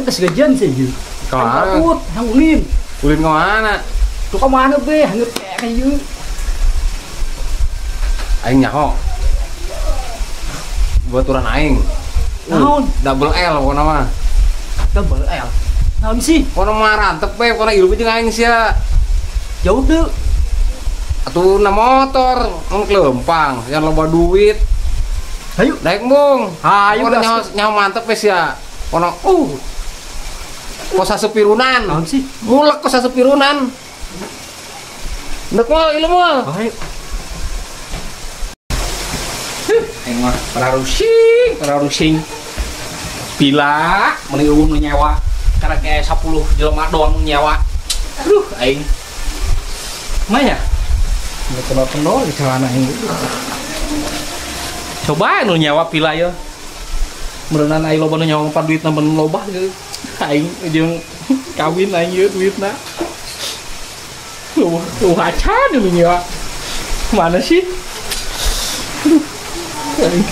Aing geus gajian sih ieu. Kemana? Takut, hang ulin. Ulin ke mana? Tuh ka mana be, hangut kayak ieu. Aing nyaho. Baturan aing. Naon? Double L pokona mah. Double L. Naon sih? Pokona mah rantep be, pokona ilu jeung aing sia. Jauh deh. Atuh na motor, mun kelempang, yang loba duit. Hayu, daek mung. Hayu pokona nyaho mantep be sia. Pokona kos sasepirunan. Naon sih? Mulek kos sasepirunan. Ndek moal ilu moal. Hayu. Aing mah pararusing. Pila meuni eueuh nu nyewa. Karena kayak 10 jelema doang nu nyewa. Aduh aing. Mah ya? Kendol-kendol di celana aing. Coba nu nyewa pila ye. Meureunan aing loba nu nyewa pan duitna mun loba gitu. Aing jeung kawin aing ieu duitna. Eueuh acan nu nyewa. Mana sih? Aduh.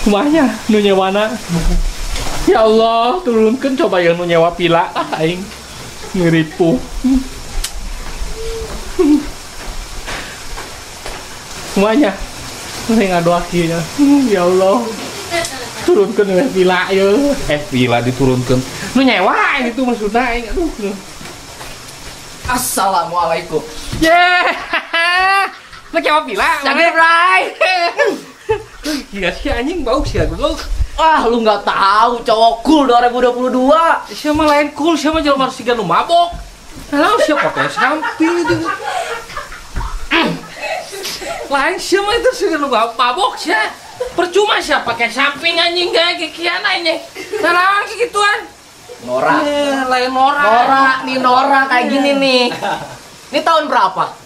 Kumahnya nu nyewana. Ya Allah, turunkeun coba ya nu nyewa pila aing ngeripuh. Kumahnya saya ngadoa kieu nya. Ya Allah. Turunkeun we pila ye. Pila diturunkeun. Nu nyewa itu maksudna aing. Aduh. Assalamualaikum. Yeah. Lu nyewa pila? Jangan, Bray. Gila sih anjing bau sih goblok. Ah, lu nggak tahu cowok cool 2022. Siapa lain cool, siapa jelema harus siga nu mabok. Nah, siapa pakai samping itu. Lain siapa itu siga nu mabok sih. Percuma siapa pakai samping anjing gaya kikian anjing. Nah, kayak gituan. Nora. Lain Nora. Nora, nih Nora kayak gini nih. Ini tahun berapa?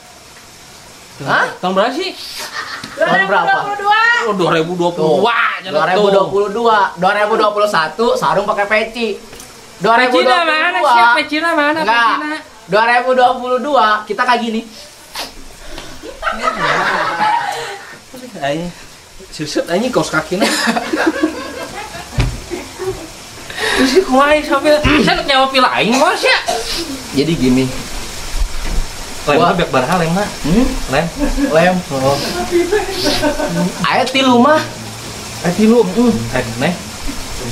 Hah? Tahun berapa sih? Tahun berapa? 2022. Oh, 2022. 2022. 2021 sarung pakai peci. 2022. Pecina mana sih? Pecina mana? Enggak. 2022 kita kayak gini. Aing susut anjing kaos kakina. Terus sih kumaha sampai saya nyawa pila aing mah sia. Jadi gini. Lem mah biak baraha lem mah. Lem. Lem. Oh. Aya tilu mah. Aya tilu. Neh.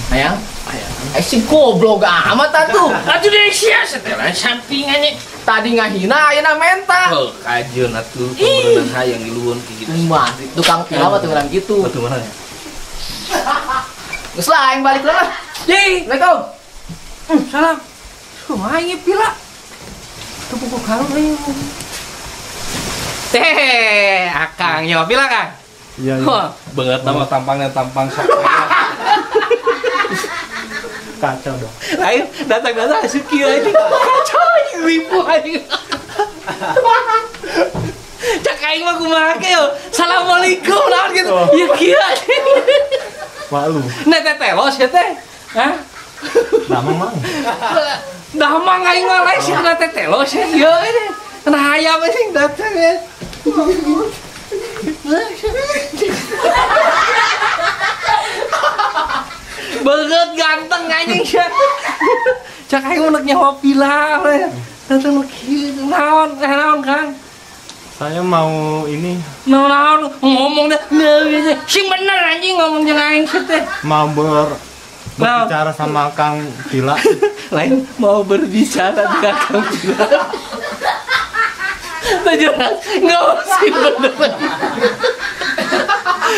Hayang. Hayang. Si goblok amat atuh. Atuh deui sia setelan samping anjing. Tadi ngahina ayeuna menta. Oh, kajeun atuh pemeureunnan hayang diluhun kieu gitu. Mah, tukang pila mah teu gitu. Batu mana ya? Geus lah aing balik lah. Deui. Assalamualaikum. Salam. Kumaha ieu pila? Tuh pukul karung aing. Teh, akang nyawa pila Kang? Iya. Iya. Banget nama tampangnya tampang sok. Kacau dong. Lain datang-datang asup kieu anjing. Kacau anjing ribu anjing. Cak aing mah kumaha ke yo. Assalamualaikum naon gitu. Ya kieu anjing. Malu. Nah teh telos ya teh. Hah? Damang mang. Damang aing mah lain sih kena teh telos ya ieu ini. Kena hayam anjing datang ya. Banget ganteng anjing sia. Cak aing mun nyawa pila we. Datang kieu naon naon Kang? Saya mau ini. Naon ngomong deh. Sing bener anjing ngomong jeung aing teh. Mau berbicara sama Kang Pila. Lain mau berbicara dengan Kang Pila. Tuh jelas nggak sih bener.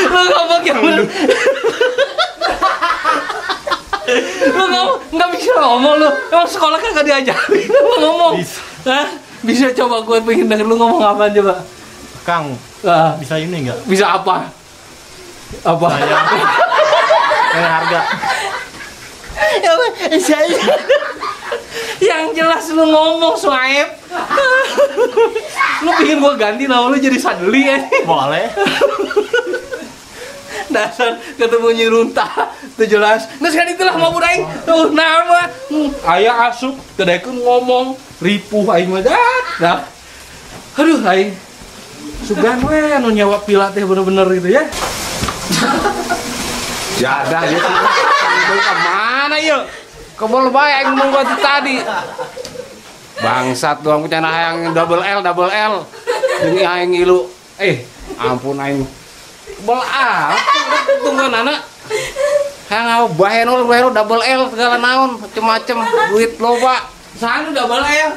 Lu ngomong yang bener. Lu ngomong nggak bisa ngomong lu. Emang sekolah kan gak diajarin lu ngomong. Bisa. Hah? Bisa coba gue pengen denger lu ngomong apa coba. Kang, bisa ini nggak? Bisa apa? Apa? Saya harga. Yang jelas lu ngomong Suaib. Lu pingin gua ganti nama lu jadi Sadli ya? Boleh. Dasar ketemu Nyi Runtah itu jelas. Nah sekali itulah mau aing. Tuh nama aya asup kedaikeun ngomong ripuh aing mah. Nah. Aduh aing. Sugan we anu nyewa pila teh bener-bener gitu ya. Jadah ya sih. Ke mana yuk? Kebol bae aing ngomong gua tadi. Bangsat doang punya hayang double L double L. Jeung aing ngilu. Ampun aing. Kebol ah, tungguan anak. Hayang bahenol bahenol double L segala naon macem-macem duit loba. Saha nu double L?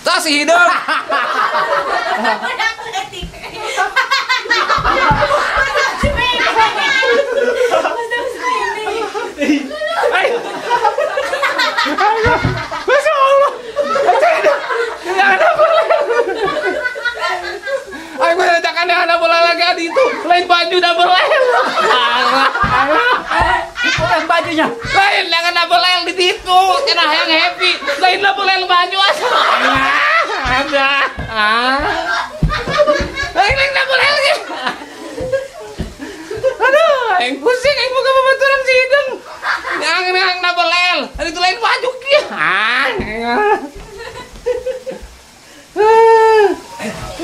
Tah si hideung. Masya Allah. Jangan double L. Ayo gue jangan ada bola lagi adi itu lain baju double L. Lain bajunya. Lain jangan double L di situ. Cenah yang happy. Lain double L baju asal. Ada. Lain double L ge. Aduh, aing pusing aing boga babaturan si hidung. Jangan double L. Ada itu lain baju kieu.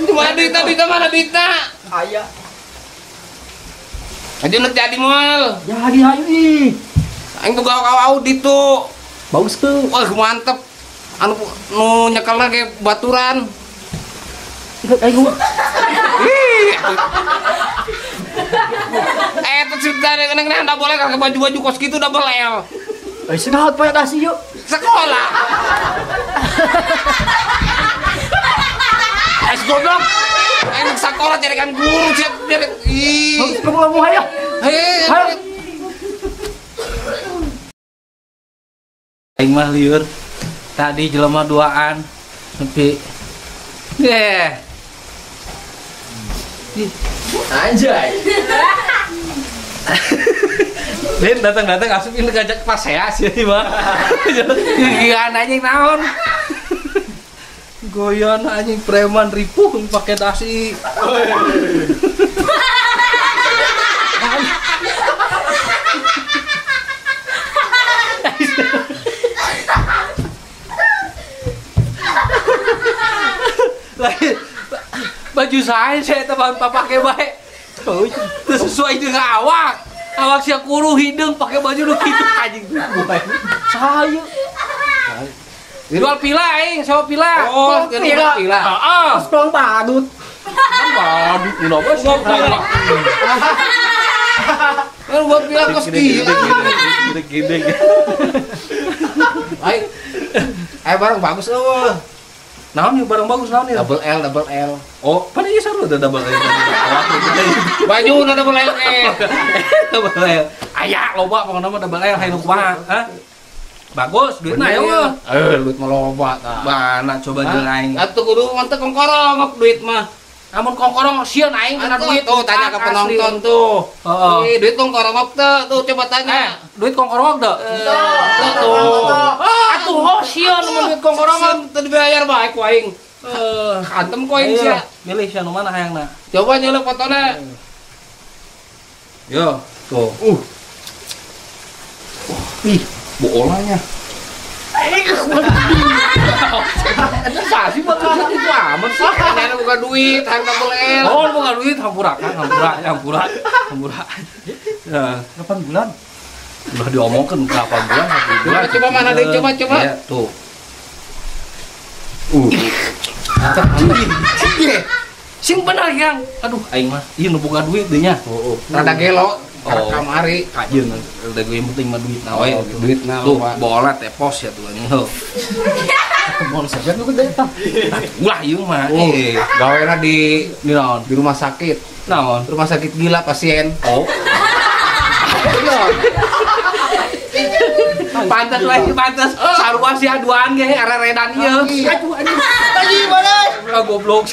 Cuma duitna, duitna mana duitna? Aya. Aja nek jadi moal. Jadi hayu ih. Aing boga audit tuh. Bagus tuh. Wah, mantep. Anu nu nyekelna ge baturan. Aing gua. Ih. Eta cerita neng double L ke baju-baju kos kitu double L. Eh, senahat poe dasi yuk. Sekolah. Es goblok. Aing sekolah carikan guru siap cari. Ih. Kamu ngomong hayo. Hei. Aing mah lieur. Tadi jelema duaan nepi. Deh. Anjay. Den datang-datang asup ini ngajak pasea sih mah. Gigian anjing naon. Goyon anjing preman ripuh pakai dasi. Baju saya teman pakai baik. Terus sesuai dengan awak. Awak sia kuru hidung pakai baju nu kitu anjing. Saya jual pila aing, sewa pila. Oh, pila. Pila. Heeh. Terus pulang badut. Kan badut nu apa sih? Kan buat pila kos kieu. Gede-gede. Aing. Barang bagus eueuh. Naon nih barang bagus naon nih? Double L, double L. Oh, pan ieu sarua da double L. Baju na double L eh. Double L. Aya loba pokona mah double L hayu kumaha, hah? Bagus, duitna aya mah. Duit mah loba tah. Mana coba jeung aing. Atuh kudu mantep kongkorong duit mah. Amun kongkorong sieun aing kana duit. Tuh tanya ke penonton tuh. Heeh. Duit kongkorong teu tuh coba tanya. Duit kongkorong teu? Tuh. Atuh ho sieun mun duit kongkorong teu dibayar bae ku aing. Kantem ku aing sia. Milih sia nu mana hayangna? Coba nyeuleuh fotona. Yo, tuh. Ih, bolanya. Ada sih buat itu amat sih. Karena bukan duit, harga double L. Oh, bukan duit, hampura kan, hampura, hampura, hampura. 8 bulan. Udah diomongkan 8 bulan, 8 bulan. Coba mana deh, coba coba. Ya, tuh. Mantap, mantap. Sing bener yang. Aduh, aing mah ieu nu boga duit deui nya. Rada gelo. Oh, kamari kajeun udah gue yang penting mah duit na we. Duit na tuh bola tepos ya tuh anjing heuh. Mau saja nu gede tah. Ulah ieu mah. Gawena di naon? Di rumah sakit. Naon? Rumah sakit gila pasien. Oh. Pantas lah, pantas. Sarua sia duaan ge areredan ieu. Aduh, aduh. Lagi mana? Lah goblok.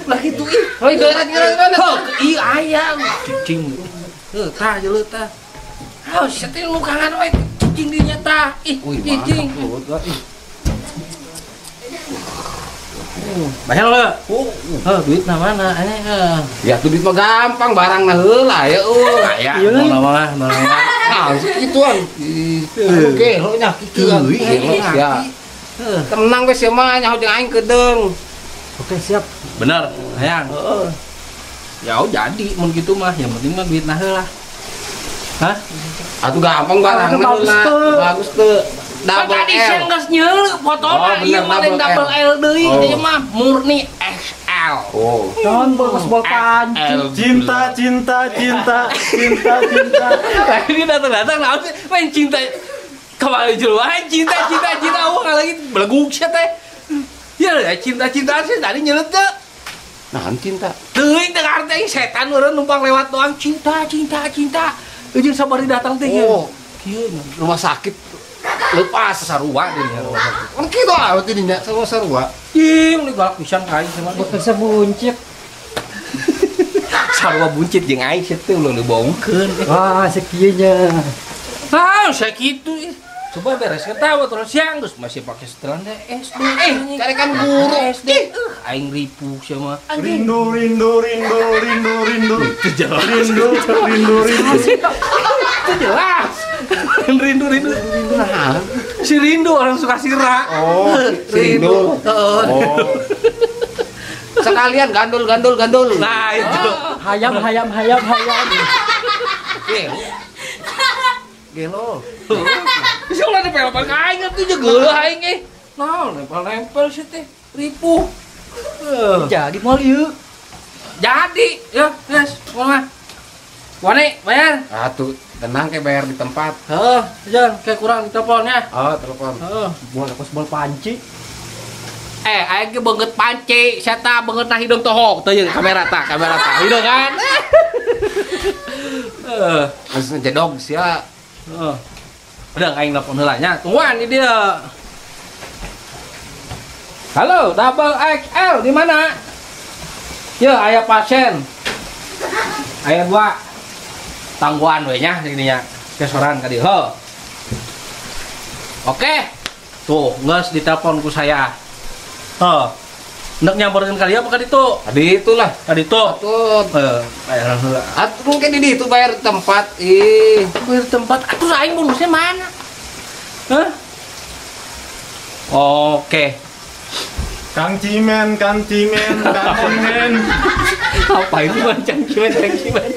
Lah kitu ih. Heuh, gara-gara mana? Heuh, ieu aya cicing. Heuh, tah jeuleuh tah. Heuh, sia teh lu kangen we cicing dinya tah. Ih, cicing. Bayar leuh. Heuh, duitna mana aneh heuh. Ya tuh duit mah gampang, barangna heula ya eueuh. Aya, mana mah, mana mah. Nah, gituan. Oke, lo nya kitu. Ya. Tenang we sia mah nyaho jeung aing kedeung. Oke, siap. Bener, hayang. Heeh. Ya oh, jadi mun gitu mah, yang penting mah duitna heula. Hah? Atuh gampang barangna bagus tuh. Double tadi L. Siang geus nyeuleuh fotona Oh, ieu bener, mah lain double L deui, Oh. ieu mah murni XL. Oh. Don bos bol panci. XL. Cinta, cinta, cinta, cinta, cinta. Ini datang-datang naon sih main cinta kembali jelema cinta cinta cinta wah lagi beleguk sia teh. Ya cinta-cintaan sih tadi nyeuleut teu. Nah, cinta. Teuing teu ngarti aing setan eureun numpang lewat doang cinta cinta cinta. Eujeun sabari datang teh. Oh, Kieu rumah sakit lepas sarua dinya. Kan kitu ah tidinya sama sarua. Ih, meuni galak pisan ka aing sama. Bisa buncit. Sarua buncit jeung aing sia teh ulah dibohongkeun. Wah, sekieu-nya. Ah, sakitu ih. Coba bereskan tahu terus siang terus masih pakai setelan SD. Carikan guru. SD. Aing ripuh sama. Rindu, rindu, rindu, rindu, rindu. Itu jelas. Rindu, rindu, rindu. Itu jelas. Rindu, rindu. Rindu nah. Si rindu orang suka sira. Oh, si rindu. Heeh. Oh. Sekalian gandul gandul gandul. Nah, itu. Hayam hayam hayam hayam. Gelo. Gelo. Bisa ulah nempel-nempel ka aing atuh jeung geuleuh aing eh. Naon nempel-nempel sih teh. Ripuh. Jadi moal ieu. Jadi, ya, guys, mau mah. Wani, bayar. Atuh, tenang kayak bayar di tempat. Heeh, jangan kayak kurang teleponnya. Oh, telepon. Heeh. Bol kos bol panci. Aing ge beungeut panci, seta beungeut na hideung tohok. Teu jeung kamera tah, kamera tah. Hideung kan? Heeh. Geus ngejedog sia. Heeh. Udah aing telepon heula nya. Tungguan di dia. Halo, double XL di mana? Ya, aya pasien. Aya dua. Tangguhan we nya ininya. Kesoran ka dieu. Heuh. Oke. Tuh, geus ditelepon ku saya. Heuh. Ndek nyamperkeun ka dieu apa ka ditu? Tadi itulah. Ka ditu. Atuh. Heuh, bayaran heula. Atuh mungkin di ditu bayar tempat. Ih, Bayar tempat. Atuh aing bonusnya mana? Hah? Oke. Kang Cimen, Kang Cimen, Kang Cimen. Apa itu Bang Kang Cimen, Kang Cimen?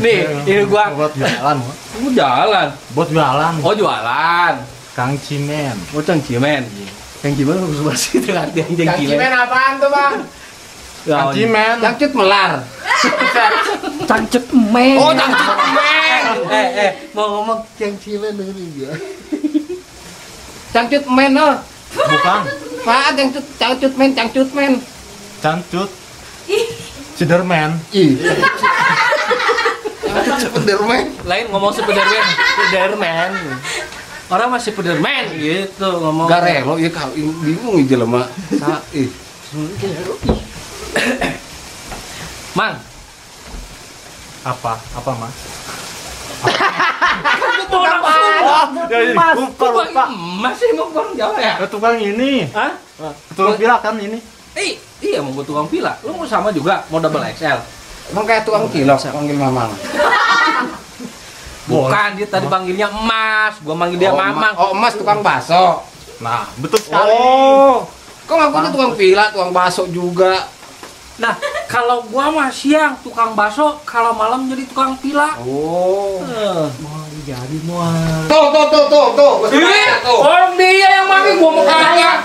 Nih, ini gua buat jualan. Gua jalan. Buat jualan. Oh, jualan. Kang Cimen. Oh, Kang Cimen. Kang Cimen harus bersih dengan Kang Kang Cimen apaan tuh, Bang? Kang Cimen. Cangcut melar. Cangcut men. Oh, cangcut men. Mau ngomong Kang Cimen dengerin dia. Cangcut men, oh. Bukan. Pak, cangcut, cangcut men, cangcut men. Cangcut. Spiderman. Ih. Cangcut Spiderman. Lain ngomong Spiderman, Spiderman. Orang masih Spiderman gitu ngomong. Garelo ieu ka bingung ieu jelema. Sa ih. Mang, Apa? Apa, Mas? Mas, Lupa, lupa. Masih mau orang Jawa ya? Tukang ini. Hah? Tukang pila kan ini. Iya mau gua tukang pila. Lu mau sama juga, mau double XL. Emang kayak tukang cilok panggil mamang. Bukan, dia tadi panggilnya Emas, gua manggil dia Oh, Mamang. Oh, emas tukang bakso. Nah, betul sekali. Oh. Kok ngakunya tukang pila, tukang bakso juga. Nah, kalau gua mah siang tukang bakso, kalau malam jadi tukang pila. Oh. Moal jadi moal. Tuh, tuh, tuh, tuh, tuh. Ih, Tuh. orang dia yang manggil gua mau kagak.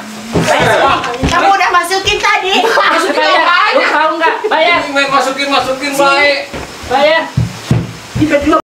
Kamu udah masukin tadi. Masukin Bayar. apa? Lu tahu nggak? Bayar. Masukin, masukin, baik. Bayar. Tiba-tiba